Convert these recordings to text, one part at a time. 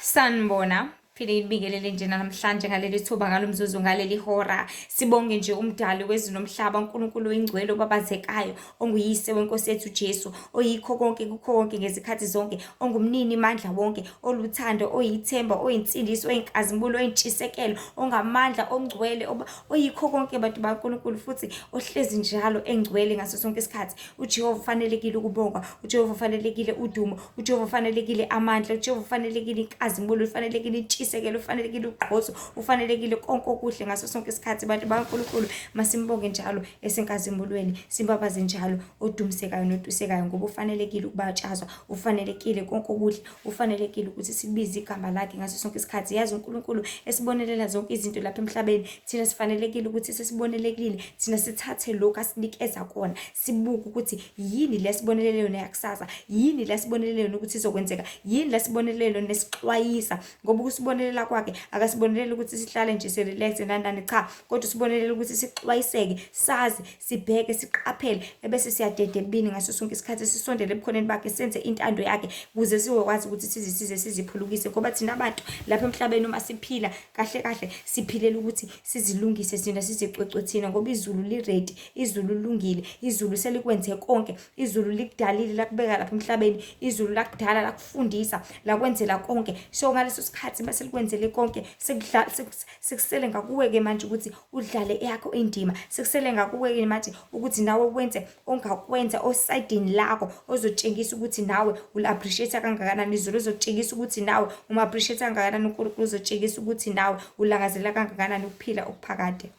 Sanibona, phinde ngibingelele nje namhlanje ngaleli thuba, ngalo mzuzu, ngaleli hora. Sibonge nje umdali wezulu nomhlaba, uNkulunkulu oyingcwele obabazekayo, onguyise wenkosi yethu Jesu, oyikho konke kukho konke ngezikhathi zonke, ongumnini mandla wonke, oluthando, oyithemba, oyinsindiso, oyinkazimulo, oyintshisekelo, ongamandla, ongcwele, oyikho konke bantu baNkulunkulu, futhi ohlezi njalo engcwele ngaso sonke isikhathi. UJehova ufanelekile ukubongwa, uJehova ufanelekile udumo, uJehova ufanelekile amandla, uJehova ufanelekile inkazimulo, ufanelekile intshisekelo, ufanelekile ugqozo, ufanelekile konke okuhle ngaso sonke isikhathi. Bantu bakaNkulunkulu, masimbonge njalo esenkazimulweni, simbabaze njalo odumisekayo notusekayo, ngoba ufanelekile ukubatshazwa, ufanelekile konke okuhle, ufanelekile ukuthi sibize igama lakhe ngaso sonke isikhathi. Yazi uNkulunkulu esibonelela zonke izinto lapha emhlabeni, thina sifanelekile ukuthi sesibonelekile, thina sithathe lokhu asinikeza kona, sibuke ukuthi yini le sibonelele yona yakusasa, yini le sibonelele yona ukuthi izokwenzeka, yini le sibonelele yona esixwayisa, ngoba ukusibonelela kwakhe akasiboneleli ukuthi sihlale nje si-relax nani nani, cha, kodwa usibonelela ukuthi sixwayiseke, sazi, sibheke, siqaphele, ebese siyadeda ebubini ngaso sonke isikhathi, sisondele ebukhoneni bakhe, senze intando yakhe, ukuze sizokwazi ukuthi sizisize, siziphulukise, ngoba thina abantu lapha emhlabeni uma siphila kahle kahle siphilela ukuthi sizilungise thina, sizicwecwe thina, ngoba izulu li-ready, izulu lilungile, izulu selikwenze konke, izulu likudalile lakubeka lapha emhlabeni, izulu lakudala lakufundisa, lakwenzela konke. So ngaleso sikhathi bese likwenzele konke, sekusele ngakuwe-ke manje ukuthi udlale eyakho indima, sekusele ngakuwe-ke manje ukuthi nawe wenze ongakwenza osayidini lakho, ozotshengisa ukuthi nawe uli-appreciate kangakanani izulu, ozotshengisa ukuthi nawe uma-appreciate kangakanani uNkulunkulu, uzotshengisa ukuthi nawe ulangazelela kangakanani ukuphila okuphakade.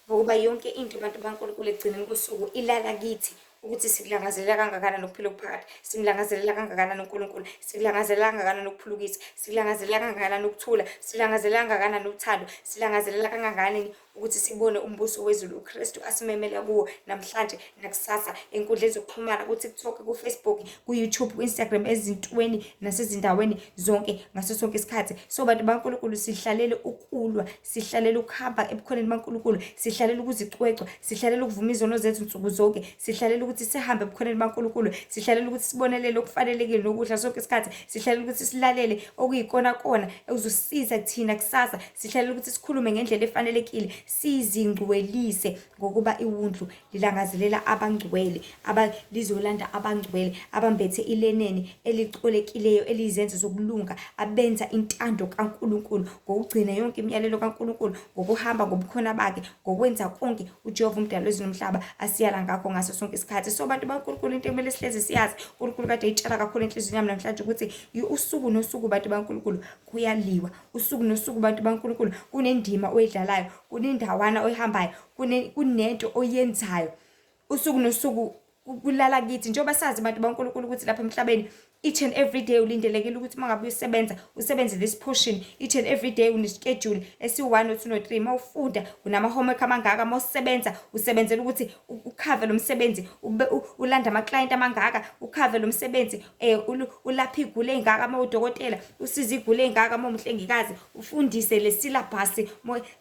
Ngokuba yonke into, bantu baNkulunkulu, ekugcineni kosuku ilala kithi, ukuthi sikulangazelela kangakanani ukuphila okuphakade, simlangazelela kangakanani uNkulunkulu, sikulangazelela kangakanani ukuphulukisa, sikulangazelela kangakanani ukuthula, silangazelela kangakanani uthando, silangazelela kangakanani ukuthi sibone umbuso wezulu uKristu asimemela kuwo namhlanje nakusasa, enkundleni zokuxhumana, ku-TikTok, ku-Facebook, ku-YouTube, ku-Instagram, ezintweni nasezindaweni zonke ngaso sonke isikhathi. So bantu baNkulunkulu, sihlalele ukulwa, sihlalele ukuhamba ebukhoneni baNkulunkulu, sihlalele ukuzicwecwa, sihlalele ukuvuma izono zethu nsuku zonke, sihlalele ukuthi sihambe ebukhoneni baNkulunkulu, sihlalele ukuthi sibonelele okufanelekile nokudla sonke isikhathi, sihlalele ukuthi silalele okuyikona kona ekuzosiza thina kusasa, sihlalele ukuthi sikhulume ngendlela efanelekile, sizingcwelise, ngokuba iwundlu lilangazelela abangcwele, lizolanda abangcwele abambethe ileneni elicolekileyo eliyizenzo zokulunga, abenza intando kaNkulunkulu ngokugcina yonke imiyalelo kaNkulunkulu, ngokuhamba ngobukhona bakhe, ngokwenza konke uJehova umdali wezulu nomhlaba asiyala ngakho ngaso sonke isikhathi. So bantu baNkulunkulu, into ekumele sihlezi siyazi, uNkulunkulu kade eyitshela kakhulu enhliziyweni yami namhlanje ukuthi usuku nosuku, bantu baNkulunkulu, kuyaliwa. Usuku nosuku, bantu baNkulunkulu, kunendima oyidlalayo, kunendawana oyihambayo, kunento oyenzayo. Usuku nosuku kulala kithi, njengoba sazi, bantu baNkulunkulu, ukuthi lapha emhlabeni each and every day ulindelekile ukuthi uma ngabe usebenza, usebenze this portion. Each and every day une-schedule esi-1, no-2, no-3. Uma ufunda, unama-homework amangaka. Uma usebenza, usebenzela ukuthi ukhave lo msebenzi, ulanda ama-client amangaka, ukhave lo msebenzi, ulapha iy'guli ey'ngaka uma udokotela, usiza iy'guli ey'ngaka uma umhlengikazi, ufundise le syllabus.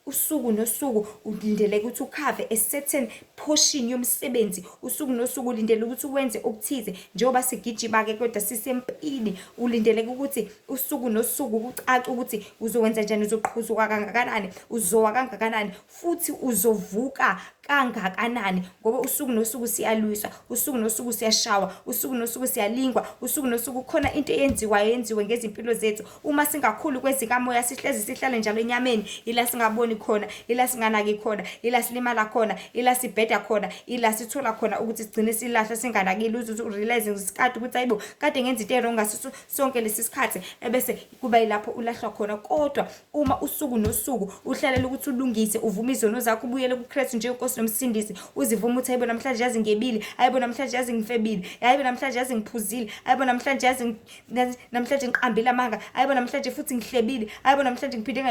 Usuku nosuku ulindeleke ukuthi ukhave a certain portion yomsebenzi. Usuku nosuku ulindele ukuthi wenze okuthize. Njengoba sigijima-ke kodwa sisempini, ulindeleke ukuthi usuku nosuku kucace ukuthi uzowenza njani, uzoqhuzuka kangakanani, uzowa kangakanani, futhi uzovuka kangakanani, ngoba usuku nosuku siyalwiswa, usuku nosuku siyashawa, usuku nosuku siyalingwa, usuku nosuku khona into eyenziwayo, yenziwe ngezimpilo zethu. Uma singakhulu kwezikamoya, sihlezi sihlale njalo enyameni, ila singaboni khona, ila singanaki khona, ila silimala khona, ila sibheda khona, ila sithola khona ukuthi sigcine silahla singanakile, uze urealize ngesikhathi ukuthi ayibo, kade ngenza into e-wrong ngaso sonke lesi sikhathi, ebese kuba yilapho ulahlwa khona. Kodwa uma usuku nosuku uhlalela ukuthi ulungise, uvume izono zakho, ubuyele kuKristu njengenkosi nomsindisi, uzivume ukuthi ayibo, namhlanje yazi ngebile, ayibo, namhlanje yazi ngifebile, ayibo, namhlanje yazi ngiphuzile, ayibo, namhlanje yazi namhlanje ngiqambile amanga, ayibo, namhlanje futhi ngihlebile, ayibo, namhlanje ngiphinde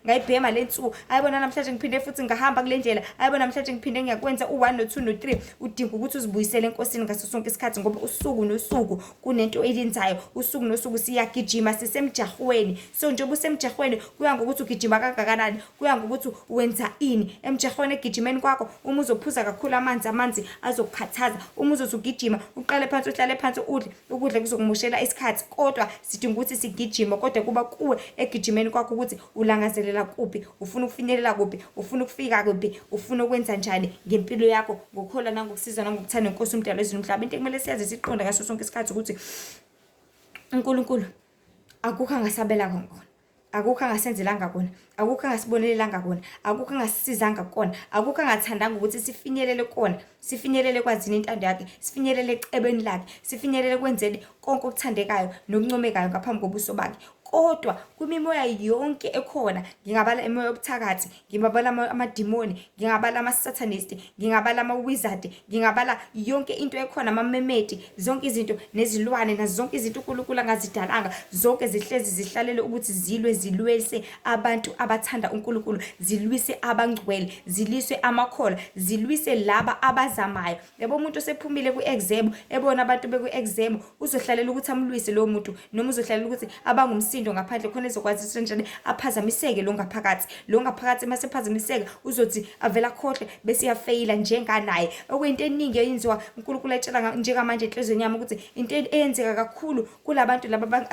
ngayibhema le nsuku, ayibo, namhlanje ngiphinde futhi ngahamba kule ndlela, ayibo, namhlanje ngiphinde ngiyakwenza u-1, no-2, no-3. Udinga ukuthi uzibuyisele enkosini ngaso sonke isikhathi, ngoba usuku nosuku kunento. eyenzayo usuku nosuku. Siyagijima, sisemjahweni. So njengoba usemjahweni, kuya ngokuthi ugijima kangakanani, kuya ngokuthi wenza ini emjahweni. Egijimeni kwakho, uma uzophuza kakhulu amanzi, amanzi azokukhathaza. Uma uzothi ugijima uqale phansi, uhlale phansi, udle ukudla, kuzokumoshela isikhathi. Kodwa sidinga ukuthi sigijime, kodwa kuba kuwe egijimeni kwakho ukuthi ulangazelela kuphi, ufuna ukufinyelela kuphi, ufuna ukufika kuphi, ufuna ukwenza njani ngempilo yakho, ngokukholwa nangokusiza nangokuthanda inkosi umdalo wezulu nomhlaba. Into ekumele siyazi, siqonde ngaso sonke isikhathi ukuthi uNkulunkulu akukho angasabela kona, akukho angasenzelanga kona, akukho angasibonelelanga kona, akukho angasisizanga kona, akukho angathandanga ukuthi sifinyelele kona, sifinyelele kwazini intando yakhe, sifinyelele ecebeni lakhe, sifinyelele kwenzeni konke okuthandekayo nokuncomekayo ngaphambi kobuso bakhe. Kodwa kwimimoya yonke ekhona, ngingabala imoya yobuthakathi, ngingabala amadimoni, ngingabala ama-satanist, ngingabala ama-wizard, ngingabala yonke into ekhona, amamemedi, zonke izinto nezilwane nazo zonke izinto uNkulunkulu angazidalanga, zonke zihlezi zihlalele ukuthi zilwe, zilwise abantu abathanda uNkulunkulu, zilwise abangcwele, zilwise amakholwa, zilwise laba abazamayo. Yabo, umuntu osephumile kwi-exam, ebona abantu bekwi-exam, uzohlalela ukuthi amlwise lowo muntu, noma uzohlalela ukuthi abangumsindo ngaphandle khona ezokwazi ukuthi njani aphazamiseke lo ngaphakathi. Lo ngaphakathi uma sephazamiseka, uzothi avele akhohlwe bese iyafeyila njenganaye. Okuyinto eningi eyenziwa, uNkulunkulu etshela njengamanje enhliziyweni yami ukuthi into eyenzeka kakhulu kulabantu laba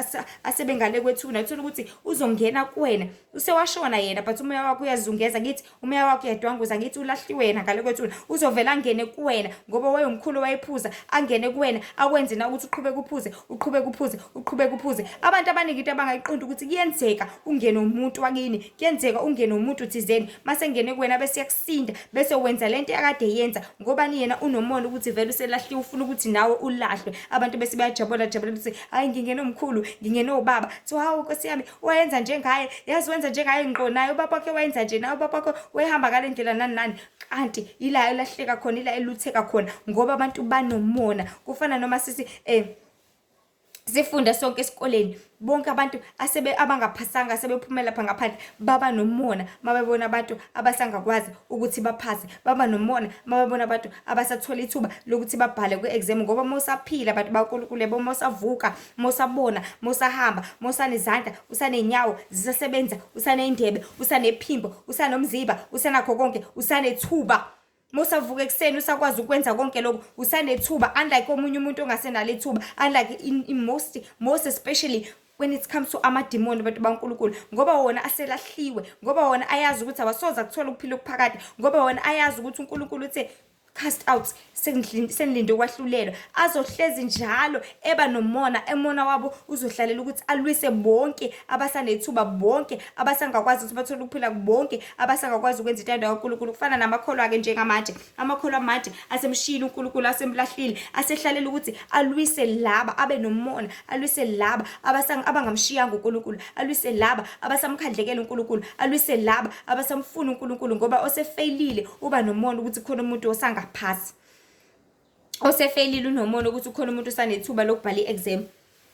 asebengale kwethuna, uthola ukuthi uzongena kuwena, usewashona yena, but umoya wakho uyazungeza, ngithi umoya wakho uyadwanguza, ngithi ulahliwe yena ngale kwethuna, uzovela angene kuwena ngoba wayomkhulu, wayephuza, angene kuwena akwenze na ukuthi uqhubeke uphuze, uqhubeke uphuze, uqhubeke uphuze. Abantu abaningi into abangayiqondi ukuthi kuyenzeka ungene umuntu wakini, kuyenzeka ungene umuntu thizeni, mase ngene kuwena bese yakusinda, bese wenza lento akade yenza. Ngobani? Yena unomona ukuthi vele uselahliwe, ufuna ukuthi nawe ulahlwe. Abantu bese bayajabula jabula ukuthi hayi, ngingene omkhulu, ngingene obaba. So hawu, nkosi yami, wayenza njengaye, yazi wenza njengaye ngqo, naye ubaba wakhe wayenza nje, naye ubaba wakhe wayehamba ngale ndlela, nani nani. Kanti ila elahleka khona, ila elutheka khona, ngoba abantu banomona. Kufana noma sisi sifunda sonke esikoleni, bonke abantu asebe abangaphasanga sebephumela lapha ngaphandle baba nomona mabebona abantu abasangakwazi ukuthi baphase, baba nomona mabebona abantu abasathola ithuba lokuthi babhale kwi-exam. Ngoba mawusaphila, abantu baNkulunkulu, yabo, mawusavuka, mawusabona, mawusahamba, mawusanezandla, usaney'nyawo zisasebenza, usaney'ndebe, usanephimbo, usanomzimba, usanakho konke, usanethuba. Musavuka ekuseni, usakwazi ukwenza konke lokho, usanethuba, unlike omunye umuntu ongasenalo ithuba, unlike in most especially when it comes to amadimoni, abantu baNkulunkulu, ngoba wona aselahliwe, ngoba wona ayazi ukuthi awasoze akuthola ukuphila okuphakade, ngoba wona ayazi ukuthi uNkulunkulu uthe cast out, senilinde ukwahlulelwa. Azohlezi njalo eba nomona. Emona wabo uzohlalela ukuthi alwise bonke abasanethuba, bonke abasangakwazi ukuthi bathole ukuphila, bonke abasangakwazi ukwenza intando kaNkulunkulu. Kufana namakholwa-ke njengamanje, amakholwa manje asemshiyile uNkulunkulu, asemlahlile, asehlalela ukuthi alwise laba, abe nomona, alwise laba abangamshiyanga uNkulunkulu, alwise laba abasamkhandlekela uNkulunkulu, alwise laba abasamfuna uNkulunkulu, ngoba osefeyilile uba nomona ukuthi khona umuntu osangaphasi. Osefeyilile unomona ukuthi ukhona umuntu osanethuba lokubhala i-exam.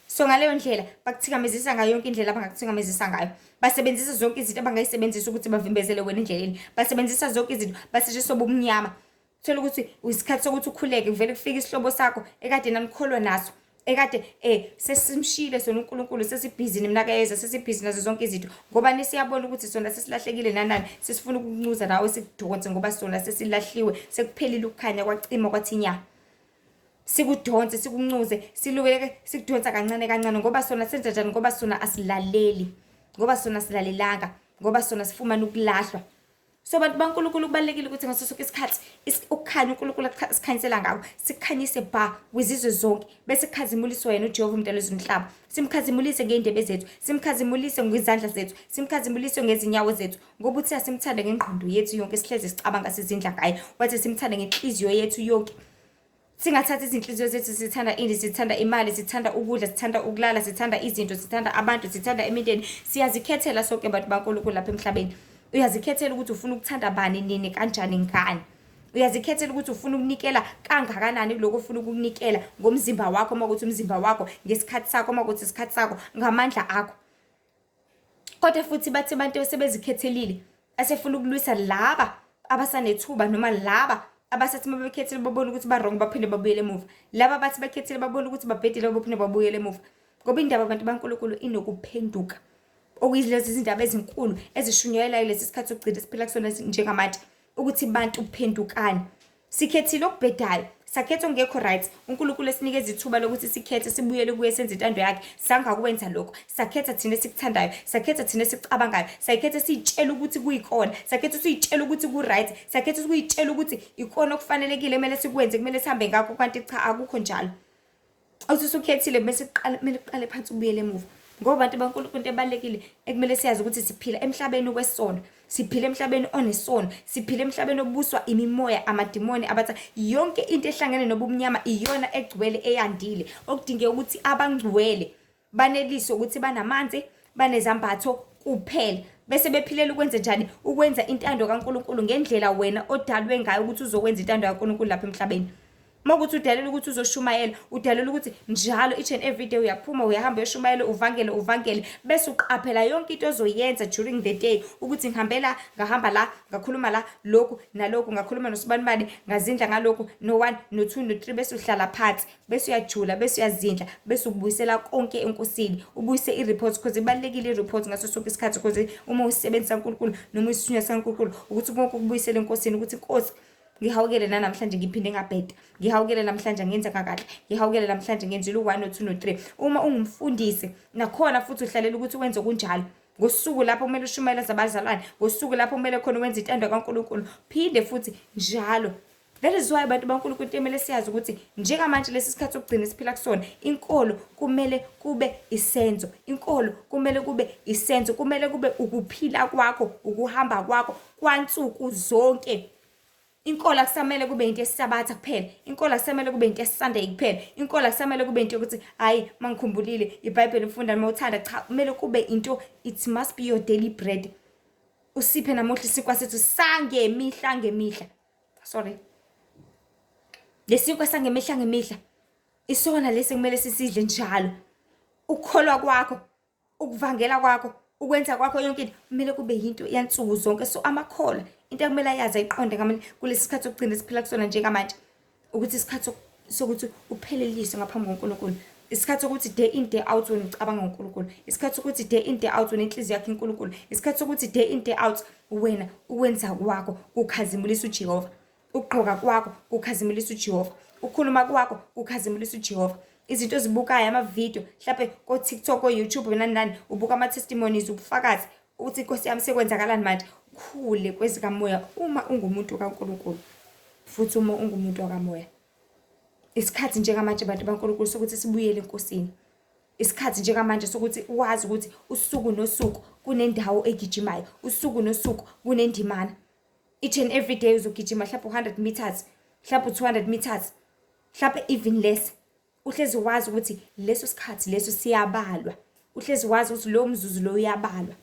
So ngaleyo ndlela bakuthikamezisa ngayo yonke indlela abangakuthikamezisa ngayo, basebenzisa zonke izinto abangayisebenzisa ukuthi bavimbezele wena endleleni, basebenzisa zonke izinto, basetshenziswa bumnyama. Thola ukuthi isikhathi sokuthi ukhuleke, kuvele kufike isihlobo sakho ekade nanikholwa naso, ekade sesimshile sona uNkulunkulu, sesibhizi nemnakayeza, sesibhizi nazo zonke izinto, ngoba nisiyabona ukuthi sona sesilahlekile nanani, sesifuna ukuncuza nawe, sikudonse, ngoba sona sesilahliwe, sekuphelile ukukhanya, kwacima kwathi nya. Sikudonse, sikuncuze, silukeke, sikudonsa kancane kancane, ngoba sona senza njani? Ngoba sona asilaleli, ngoba sona silalelanga, ngoba sona sifumana ukulahlwa. So bantu baNkulunkulu, kubalulekile ukuthi ngaso sonke isikhathi ukukhanya uNkulunkulu asikhanyisela ngako sikhanyise ba kwizizwe zonke, bese kukhazimuliswa yena uJehova umdali wezulu nomhlaba. Simkhazimulise ngey'ndebe zethu, simkhazimulise ngezandla zethu, simkhazimulise ngezinyawo zethu, ngoba uthi asimthande ngengqondo yethu yonke, sihleze sicabanga, sizindla ngaye. Wathi simthande ngenhliziyo yethu yonke. Singathatha izinhliziyo zethu, sithanda ini? Sithanda imali, sithanda ukudla, sithanda ukulala, sithanda izinto, sithanda abantu, sithanda imindeni. Siyazikhethela sonke, bantu baNkulunkulu, lapha emhlabeni. Uyazikhethela ukuthi ufuna ukuthanda bani, nini, kanjani, ngani. Uyazikhethela ukuthi ufuna ukunikela kangakanani kuloko ufuna ukukunikela ngomzimba wakho, uma kuthi umzimba wakho, ngesikhathi sakho, uma kuthi isikhathi sakho, ngamandla akho. Kodwa futhi bathi abantu sebezikhethelile, asefuna ukulwisa laba abasanethuba noma laba Abasathi uma bekhethile babone ukuthi ba-wrong, baphinde babuyele emuva. Laba abathi bekhethile babone ukuthi babhedile, baphinde babuyele emuva. Ngoba indaba, abantu baNkulunkulu, inokuphenduka, okuyilezi zindaba ezinkulu ezishunyayelayo lesi sikhathi sokugcina esiphila kusona njengamanje, ukuthi bantu phendukani. Sikhethile okubhedayo, sakhetha okungekho right. UNkulunkulu esinikeza ithuba lokuthi sikhethe, sibuyele kuye, senze intando yakhe, sangakwenza lokho. Sakhetha thina esikuthandayo, sakhetha thina esikucabangayo, sakhetha siyitshela ukuthi kuyikona, sakhetha siyitshela ukuthi ku-right, sakhetha ukuyitshela ukuthi ikona okufanelekile kumele sikwenze, kumele sihambe ngakho, kanti cha, akukho njalo. Uthi usukhethile, bese kuqala, kumele uqale phansi, ubuyele emuva. Ngoba abantu baNkulunkulu, into ebalulekile ekumele siyazi ukuthi siphila emhlabeni wesono, siphila emhlabeni onesono, siphila emhlabeni obuswa imimoya, amadimoni, abatha yonke into ehlangene nobumnyama, iyona egcwele, eyandile, okudingeka ukuthi abangcwele baneliswe ukuthi banamanzi, banezambatho kuphela, bese bephilela ukwenze njani? Ukwenza intando kaNkulunkulu ngendlela wena odalwe ngayo ukuthi uzokwenza intando kaNkulunkulu lapha emhlabeni. Uma ukuthi udalela ukuthi uzoshumayela, udalela ukuthi njalo, each and every day, uyaphuma, uyahamba, uyoshumayela, uvangele, uvangele, bese uqaphela yonke into ozoyenza during the day, ukuthi ngihambe la, ngahamba la, ngakhuluma la, lokhu nalokhu, ngakhuluma nosibanibani, ngazindla ngalokhu, no-one, no-two, no-three, bese uhlala phansi, bese uyajula, bese uyazindla, bese ubuyisela konke eNkosini, ubuyise i-report, because ibalulekile i-report ngaso sonke isikhathi, because uma usebenzisa uNkulunkulu noma uyisithunywa sikaNkulunkulu, ukuthi konke ukubuyisele eNkosini, ukuthi Nkosi, ngihawukele nanamhlanje, ngiphinde ngabheda, ngihawukele namhlanje, ngenza kakahle, ngihawukele namhlanje, ngenzile u-one, no-two, no-three. Uma ungumfundisi nakhona futhi uhlalela ukuthi wenze kunjalo ngosuku lapho kumele ushumayele zabazalwane, ngosuku lapho kumele khona wenze intando kaNkulunkulu, phinde futhi njalo. That is why, abantu baNkulunkulu, into emele siyazi ukuthi njengamanje lesi sikhathi sokugcina esiphila kusona, inkolo kumele kube isenzo, inkolo kumele kube isenzo, kumele kube ukuphila kwakho, ukuhamba kwakho kwansuku zonke. Inkolo akusamele kube into yeSabatha kuphela, inkolo akusamele kube into yeSunday kuphela, inkolo akusamele kube into yokuthi hayi, mangikhumbulile iBhayibheli ufunda noma uthanda. Cha, kumele kube into, it must be your daily bread. Usiphe namuhla isinkwa sethu sangemihla ngemihla. Sorry, lesinkwa sangemihla ngemihla isona lesi kumele sisidle njalo. Ukukholwa kwakho, ukuvangela kwakho, ukwenza kwakho yonke into kumele kube yinto yansuku zonke. So amakholwa, into ekumele ayazi, ayiqonde ngamane kulesi sikhathi sokugcina esiphila kusona njengamanje, ukuthi isikhathi sokuthi upheleliswe ngaphambi koNkulunkulu, isikhathi sokuthi day in, day out wena ucabanga ngoNkulunkulu, isikhathi sokuthi day in, day out wena inhliziyo yakho iNkulunkulu, isikhathi sokuthi day in, day out wena ukwenza kwakho kukhazimulisa uJehova, ukugqoka kwakho kukhazimulisa uJehova, ukukhuluma kwakho kukhazimulisa uJehova, izinto ozibukayo, amavidiyo mhlawumbe ko-TikTok, ko-YouTube, nani nani, ubuka ama-testimonies, ubufakazi ukuthi inkosi yami sekwenzakalani manje. Khule kwezikamoya uma ungumuntu kaNkulunkulu, futhi uma ungumuntu wakamoya. Isikhathi njengamanje, bantu baNkulunkulu, sokuthi sibuyele eNkosini. Isikhathi njengamanje sokuthi wazi ukuthi usuku nosuku kunendawo egijimayo, usuku nosuku kunendimana. Each and every day uzogijima mhlawumbe u-100 meters, mhlawumbe u-200 meters, mhlawumbe even less. Uhlezi wazi ukuthi leso sikhathi leso siyabalwa, uhlezi wazi ukuthi lowo mzuzu lo uyabalwa.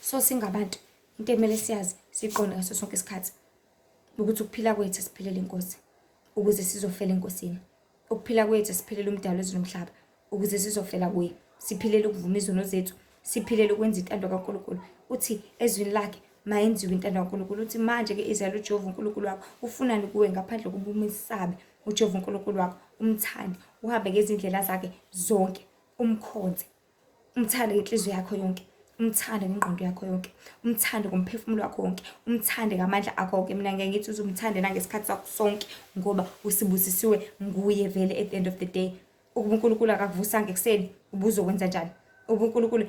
So singabantu, into ekumele siyazi, siqonde ngaso sonke isikhathi ukuthi ukuphila kwethu siphilela iNkosi ukuze sizofela eNkosini. Ukuphila kwethu siphilela umdalo wezulu nomhlaba ukuze sizofela kuye. Siphilele ukuvuma izono zethu, siphilele ukwenza intando kaNkulunkulu. Uthi ezwini lakhe, mayenziwe intando kaNkulunkulu. Uthi manje-ke, Israyeli, uJehova uNkulunkulu wakho ufunani kuwe ngaphandle kokuba umesabe uJehova uNkulunkulu wakho, umthande, uhambe ngezindlela zakhe zonke, umkhonze, umthande ngenhliziyo yakho yonke, umthande ngengqondo yakho yonke, umthande ngomphefumulo wakho wonke, umthande ngamandla akho wonke. Mina ngeke ngithi uzumthande nangesikhathi sakho sonke, ngoba usibusisiwe nguye vele. At the end of the day, ukuba uNkulunkulu akakuvusanga ekuseni, ubuzokwenza njani? Ukuba uNkulunkulu,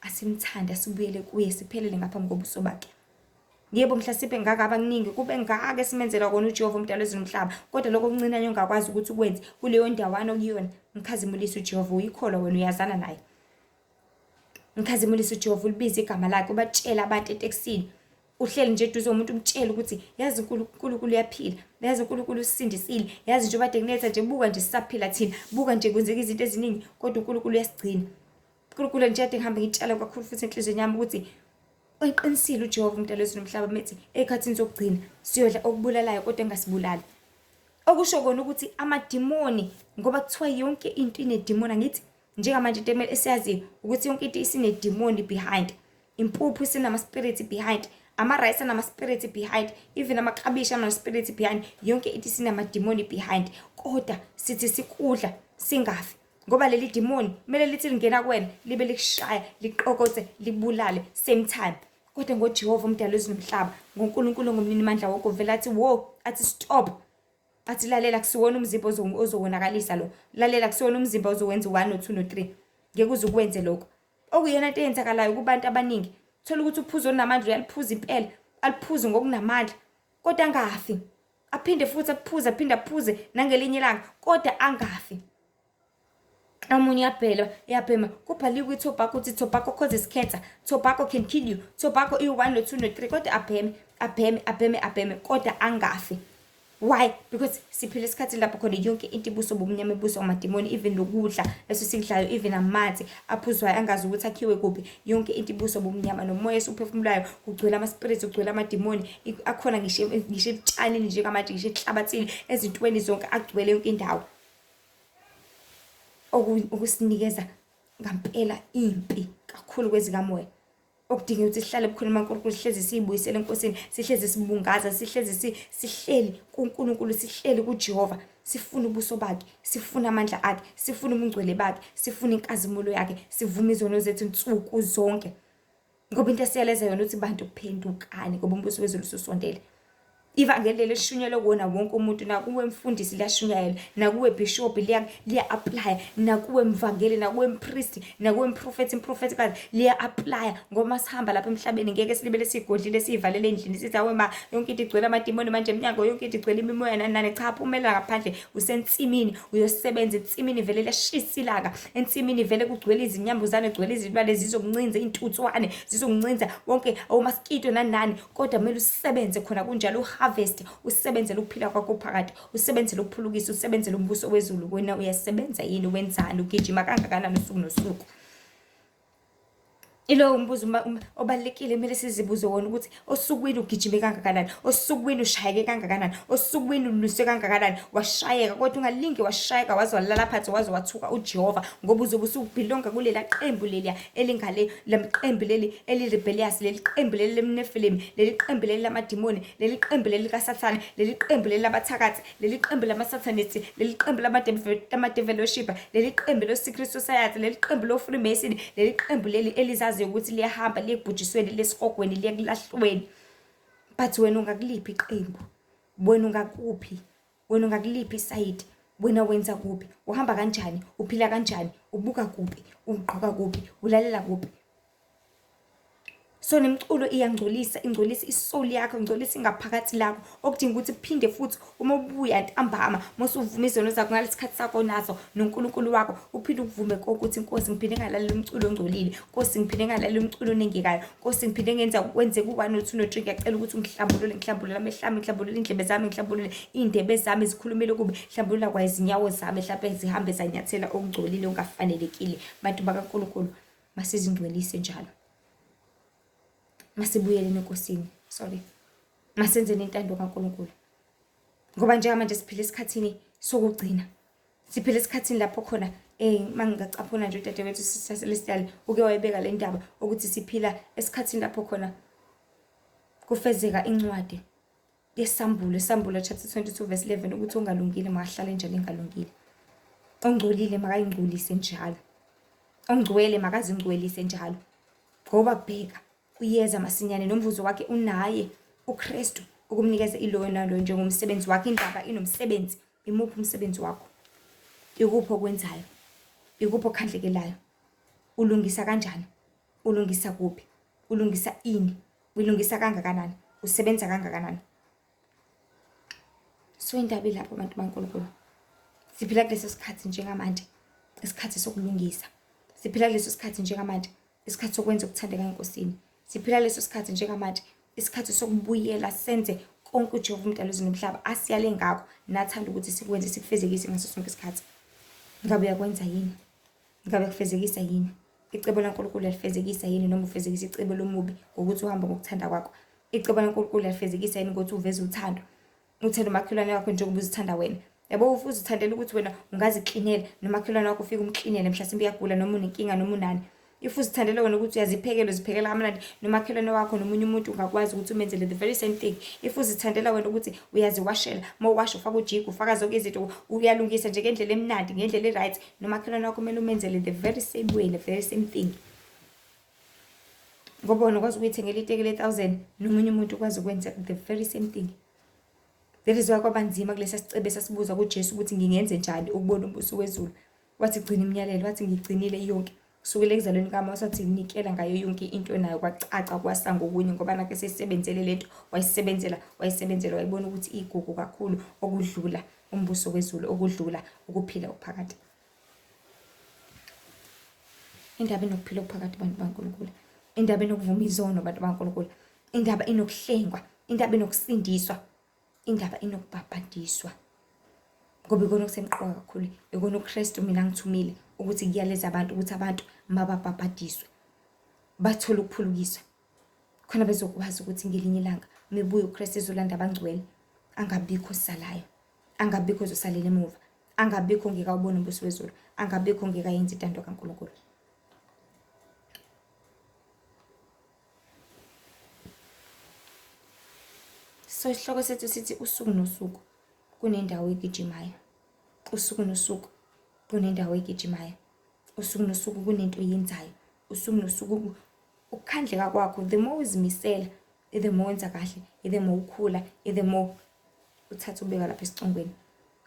asimthande, asibuyele kuye, siphelele ngaphambi kobuso bakhe. Yebo, mhlawumbe ngakaba kuningi kube ngaka esimenzela kona uJehova umdalo wezulu nomhlaba, kodwa lokho okuncinyane ongakwazi ukuthi ukwenze kuleyo ndawana okuyona, mkhazimulise uJehova. Uyikholwa wena, uyazana naye. Mkhazimulise uJehova, ulibize igama lakhe, ubatshele abantu etekisini, uhleli nje eduze umuntu, umtshele ukuthi yazi uNkulunkulu uyaphila, yazi uNkulunkulu usisindisile, yazi nje ubade kunetha nje, buka nje sisaphila thina, buka nje kwenzeka izinto eziningi, kodwa uNkulunkulu uyasigcina. uNkulunkulu nje ade ngihambe ngitshala kakhulu futhi enhliziyweni yami ukuthi uyiqinisile uJehova umdalo wezulu nomhlaba methi ey'khathini zokugcina siyodla okubulalayo kodwa engasibulali, okusho kona ukuthi amadimoni, ngoba kuthiwa yonke into inedimoni. Angithi njengamanje into emele esiyaziyo ukuthi yonke into isinedimoni behind, impuphu isinama-spirit behind. Ama-rice anama-spirit behind, even amaklabishi anama-spirit behind, yonke into isinamadimoni behind. Kodwa sithi sikudla singafi, ngoba leli dimoni kumele lithi lingena kuwena libe likushaya, liqokothe, libulale same time. Kodwa ngoJehova umdali wezulu nomhlaba, ngoNkulunkulu ongumninimandla wonke, uvela athi wo, athi stop, athi lalela, kusiwona umzimba ozowonakalisa lo, lalela, kusiwona umzimba ozowenza u-1 no-2 no-3, ngeke uze ukwenze lokho. Okuyiyona nto eyenzakalayo kubantu abaningi, thola ukuthi uphuzo olunamandla uyaliphuza impela, aliphuze ngokunamandla, kodwa angafi. Aphinde futhi aphuze, aphinde aphuze nangelinye ilanga, kodwa angafi. Omunye uyabhela, uyabhema, kubhaliwe kwi-tobacco ukuthi tobacco causes cancer, tobacco can kill you, tobacco iwu-1 no-2 no-3, kodwa abheme, abheme, abheme, abheme, kodwa angafi. Why? Because siphila esikhathini lapho khona yonke into ibuswa bumnyama, ibuswa amadimoni, even nokudla esesikudlayo, even amanzi aphuzwayo angazi ukuthi akhiwe kuphi, yonke into ibuswa bumnyama, nomoya esiwuphefumulayo kugcwele ama-spirits, kugcwele amadimoni, akhona ngisho etshanini njengamanje, ngisho enhlabathini, ezintweni zonke agcwele yonke indawo. Okusinikeza ngampela impi kakhulu kwezikamoya. Okudingeka ukuthi sihlale ebukhoneni bukaNkulunkulu, sihlezi siyibuyisele eNkosini, sihlezi sibungaza, sihlezi sihleli kuNkulunkulu, sihleli kuJehova, sifuna ubuso bakhe, sifuna amandla akhe, sifuna ubungcwele bakhe, sifuna inkazimulo yakhe, sivume izono zethu nsuku zonke. Ngoba into esiyaleza yona ukuthi bantu phendukani, ngoba umbuso wezulu ususondele. Ivangeli leli lishunyelwe kuwona wonke umuntu, nakuwe mfundisi liyashunyayelwa, nakuwe bishop liya-aplaya, nakuwe mvangeli, nakuwe mpristi, nakuwe mprofethi, mprofethikazi liya-aplaya. Ngoba masihamba lapha emhlabeni ngeke silibele siyigodlile siyivalele endlini sithi awe ma yonke into igcwele amadimoni manje emnyango, yonke into igcwele imimoya nani nani. Cha, phumela ngaphandle, usensimini uyosebenza. Ensimini vele liyashisa ilanga, ensimini vele kugcwele izinyambuzane, kugcwele izilwane zizokuncinza, iy'ntuthwane zizokuncinza, wonke omaskito nani nani. Kodwa kumele usebenze khona kunjalo, uharvest, usebenzele ukuphila kwakho phakade, usebenzele ukuphulukisa, usebenzele umbuso wezulu. Wena uyasebenza yini? Wenzani? Ugijima kangakanani usuku nosuku? Ilowo umbuzo obalulekile kumele sizibuze wona, ukuthi osukwini ugijime kangakanani, osukwini ushayeke kangakanani, osukwini ulwiswe kangakanani, washayeka. Kodwa ungalingi washayeka waze walala phansi, waze wathuka uJehova, ngoba uzobe usubhilonga kulela qembu leliya elingale, lemqembu leli eli-rebellious, leli qembu leli lemnefilim, leli qembu leli lamadimoni, leli qembu leli likaSathane, leli qembu leli labathakathi, leli qembu lama-satanists, leli qembu lama-devil worshipper, leli qembu lo-secret society, leli qembu lo-freemason, leli qembu leli elizaziyo ukuthi liyahamba liye ekubhujisweni, liye esihogweni, liye ekulahlweni. But wena ungakuliphi iqembu? Wena ungakuphi? Wena ungakuliphi isayidi? Wena wenza kuphi? Uhamba kanjani? Uphila kanjani? Ubuka kuphi? Ugqoka kuphi? Ulalela kuphi? So nemiculo iyangcolisa, ingcolisa isoul yakho, ingcolisa ingaphakathi lakho, okudinga ukuthi kuphinde futhi uma ubuya ntambama, uma usuvuma izono zakho ngalesi sikhathi sakho naso noNkulunkulu wakho, uphinde ukuvume konke ukuthi Nkosi ngiphinde ngalalela umculo ongcolile, Nkosi ngiphinde ngalalela umculo onengekayo, Nkosi ngiphinde ngenza kwenzeka u-1 no 2 no 3, ngiyacela ukuthi ungihlambulule, ngihlambulule amehlo ami, ngihlambulule iy'ndlebe zami, ngihlambulule iy'ndebe zami zikhulumile kubi, hlambulula kwayizinyawo zami, mhlawumbe zihambe zanyathela okungcolile okungafanelekile. Bantu bakaNkulunkulu, masizingcwelise njalo, masibuyeleni eNkosini, sorry, masenzeni intando kaNkulunkulu, ngoba njengamanje siphila esikhathini sokugcina, siphila esikhathini lapho khona mangingacaphuna nje udadewethu Sister Celestial uke wayibeka le ndaba ukuthi siphila esikhathini lapho khona kufezeka incwadi yesambulo, isambulo chapter 22 verse 11, ukuthi ongalungile makahlale njalo engalungile, ongcolile makayingcolise njalo, ongcwele makazingcwelise njalo, ngoba bheka uyeza masinyane nomvuzo wakhe unaye uKristu ukumnikeza iloyo naloyo njengomsebenzi wakhe. Indaba inomsebenzi. Imuphi umsebenzi wakho? Ikuphi okwenzayo? Ikuphi okhandlekelayo? Ulungisa kanjani? Ulungisa kuphi? Ulungisa ini? Ulungisa kangakanani? Usebenza kangakanani? So indaba ilapho bantu baNkulunkulu. Siphila kuleso sikhathi njengamanje, isikhathi sokulungisa. Siphila kuleso sikhathi njengamanje, isikhathi sokwenza okuthandeka eNkosini. Siphila leso sikhathi njengamanje, isikhathi sokubuyela senze konke uJehova umdali wezulu nomhlaba asiyale ngakho nathanda ukuthi sikwenze, sikufezekise ngaso sonke isikhathi. Ngabe uyakwenza yini? Ngabe kufezekisa yini? Icebo laNkulunkulu uyalifezekisa yini, noma ufezekisa icebo lomubi ngokuthi uhambe ngokuthanda kwakho? Icebo laNkulunkulu uyalifezekisa yini ngokuthi uveze uthando? Uthanda umakhelwane wakho njengoba uzithanda wena. Yabo, uzithandela ukuthi wena ungaziklinela, nomakhelwane wakho ufike umklinele, mhlasimbe uyagula noma unenkinga noma unani. If uzithandela wena ukuthi uyaziphekela, uziphekela kamnandi, nomakhelwane wakho nomunye umuntu ungakwazi ukuthi umenzele the very same thing. If uzithandela wena ukuthi uyaziwashela, uma uwasha ufaka ujiki, ufaka zonke izinto, uyalungisa nje ngendlela emnandi, ngendlela e-right, nomakhelwane wakho kumele umenzele the very same way, the very same thing. Ngoba wena ukwazi ukuyithengela iteki le-1000, nomunye umuntu ukwazi ukwenza the very same thing. That is why kwaba nzima kulesa sicebe sasibuza kuJesu ukuthi ngingenze njani ukubona umbuso wezulu. Wathi gcina imiyalelo, wathi ngigcinile yonke. Kusukela ekuzalweni kwami wasathi nikela ngayo yonke into nayo kwacaca kwasa ngokunye ngoba nakhe sesebenzele lento, wayisebenzela, wayisebenzela wayibona ukuthi igugu kakhulu okudlula umbuso wezulu, okudlula ukuphila okuphakade. Indaba inokuphila okuphakade bantu baNkulunkulu. Indaba inokuvuma izono bantu baNkulunkulu. Indaba inokuhlengwa, indaba inokusindiswa, indaba inokubhabhadiswa. Ngoba ikona okusemqoka kakhulu, ikona uKristu mina angithumile ukuthi kuyaleza abantu ukuthi abantu mababhabhadiswe bathole ukuphulukiswa. Khona bezokwazi ukuthi ngelinye ilanga mebuya uKristu ezolanda abangcwele angabikho osalayo, angabikho ozosalela emuva, angabikho ongeke awubone umbuso wezulu, angabikho ongeke ayenze intando kaNkulunkulu. So isihloko sethu sithi usuku nosuku kunendawo egijimayo. Usuku nosuku kunendawo egijimayo. Usuku nosuku kunento oyenzayo. Usuku nosuku ukukhandleka kwakho, the more uzimisela, the more wenza kahle, the more ukhula, the more uthatha ubeka lapha esicongweni.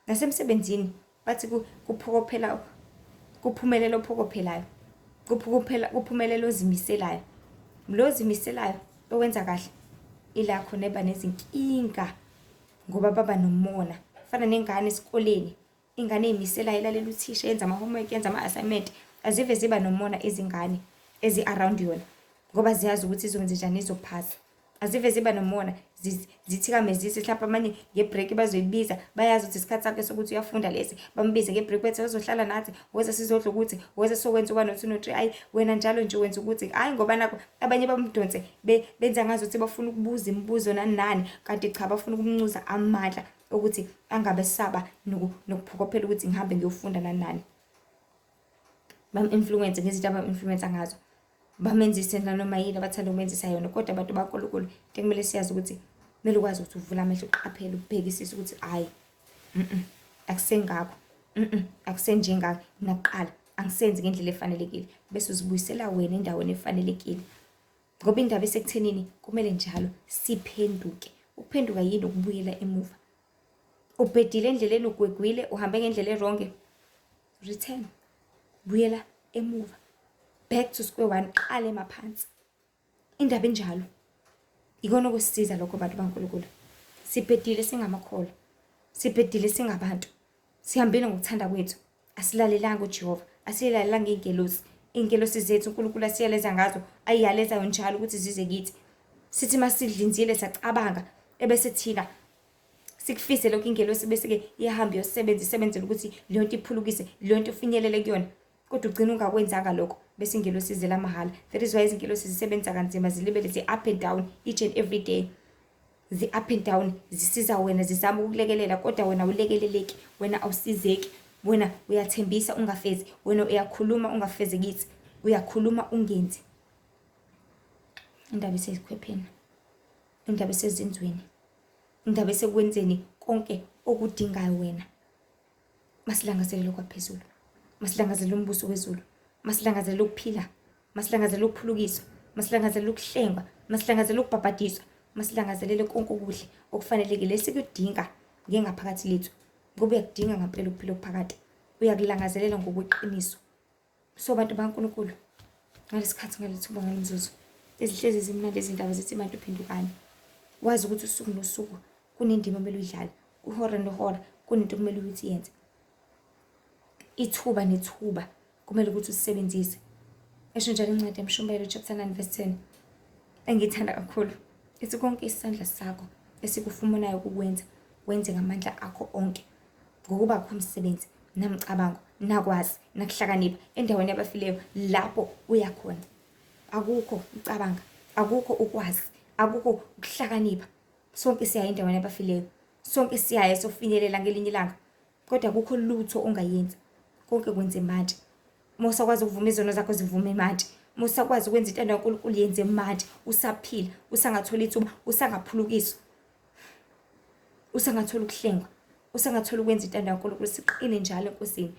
Nasemsebenzini bathi kuphokophela, kuphumelela ophokophelayo, kuphokophela, kuphumelela ozimiselayo. Lo ozimiselayo owenza kahle ila khona eba nezinkinga ngoba baba nomona. Fana nengane esikoleni, ingane eyimiselayo ilalela uthisha, yenza ama-homework, yenza ama-assignment, azive ziba nomona izingane ezi-around yona ngoba ziyazi ukuthi izokwenza njani, izophasa. Azive ziba nomona, zithikamezise mhlawumbe amanye ngebreak bazoyibiza, bayazi ukuthi isikhathi sakhe sokuthi uyafunda lesi, bambize ngebreak bethi uzohlala nathi, woza sizodla ukuthi, woza sokwenza u-one no-two no-three, ayi wena njalo nje wenza ukuthi, hhayi ngoba nakho abanye bamdonse benza ngazuthi bafuna ukubuza imibuzo nani nani, kanti cha bafuna ukumncuza amandla ukuthi angabe saba nokuphokophela ukuthi ngihambe ngiyofunda nani nani. Bam-influence ngezinto abam-influence ngazo, bamenzise nanoma yini abathanda ukumenzisa yona. Kodwa abantu baNkulunkulu, into ekumele siyazi ukuthi kumele ukwazi ukuthi uvule amehlo, uqaphele, ubhekisise ukuthi hhayi, akusengakho, akusenjengako nakuqala, angisenzi ngendlela efanelekile, bese uzibuyisela wena endaweni efanelekile. Ngoba indaba isekuthenini kumele njalo siphenduke. Ukuphenduka yini? Ukubuyela emuva. Ubhedile endleleni, ugwegwile, uhambe ngendlela eronge, return, buyela emuva, back to square one, qale maphansi. Indaba injalo. Ikona okusisiza lokho bantu baNkulunkulu. Sibhedile singamakholwa, sibhedile singabantu, sihambile ngokuthanda kwethu, asilalelanga uJehova, asilalelanga iy'ngelosi. Iy'ngelosi zethu uNkulunkulu asiyaleza ngazo, ayiyalezayo njalo ukuthi zize kithi. Sithi masidlinzile sacabanga, ebese thina sikufise lokhu, ingelosi bese-ke iyahamba iyosebenza, isebenzele ukuthi leyo nto iphulukise, leyo nto ufinyelele kuyona. Kodwa ugcina ungakwenzanga lokho, bese ingelosi izela mahhala. That is why izingelosi zisebenza kanzima, zilibele zi-up and down each and every day. Zi-up and down, zisiza wena, zizama ukukulekelela, kodwa wena awulekeleleki, wena awusizeki, wena uyathembisa ungafezi, wena uyakhuluma ungafezekisi, uyakhuluma ungenzi. Indaba isezikhwepheni, indaba isezinzweni, indaba isekwenzeni konke okudingayo wena. Masilangazelele okwaphezulu, masilangazelele umbuso wezulu, masilangazelele ukuphila, masilangazelele ukuphulukiswa, masilangazelele ukuhlengwa, masilangazelele ukubhabhadiswa, masilangazelele konke okuhle okufanelekile esikudinga ngengaphakathi lethu, ngoba uyakudinga ngampela ukuphila okuphakade, uyakulangazelela ngokweqiniso. So bantu baNkulunkulu, ngalesikhathi, ngalethuba, ngalomzuzu, ezihlezi zimnandi izindaba zithi bantu phendukani. Wazi ukuthi usuku nosuku kunendima okumele uyidlale, uhora nohora kunento okumele ukuthi yenze. Ithuba nethuba kumele ukuthi usisebenzise. Esho njalo incwadi yaMshumayelo chapter 9 verse 10 engiyithanda kakhulu. Ithi konke isandla sakho esikufumanayo ukukwenza, wenze ngamandla akho onke. Ngokuba akukho msebenzi namcabango nakwazi nakuhlakanipha endaweni yabafileyo lapho uya khona. Akukho ucabanga, akukho ukwazi, akukho ukuhlakanipha. Sonke siya endaweni yabafileyo, sonke siyaye sofinyelela ngelinye ilanga, kodwa akukho lutho ongayenza. Konke kwenze manje. Uma usakwazi ukuvuma izono zakho zivume manje. Uma usakwazi ukwenza intando kaNkulunkulu yenze manje. Usaphila, usangathola ithuba, usangaphulukiswa. Usangathola ukuhlengwa, usangathola ukwenza intando kaNkulunkulu. Siqine njalo eNkosini.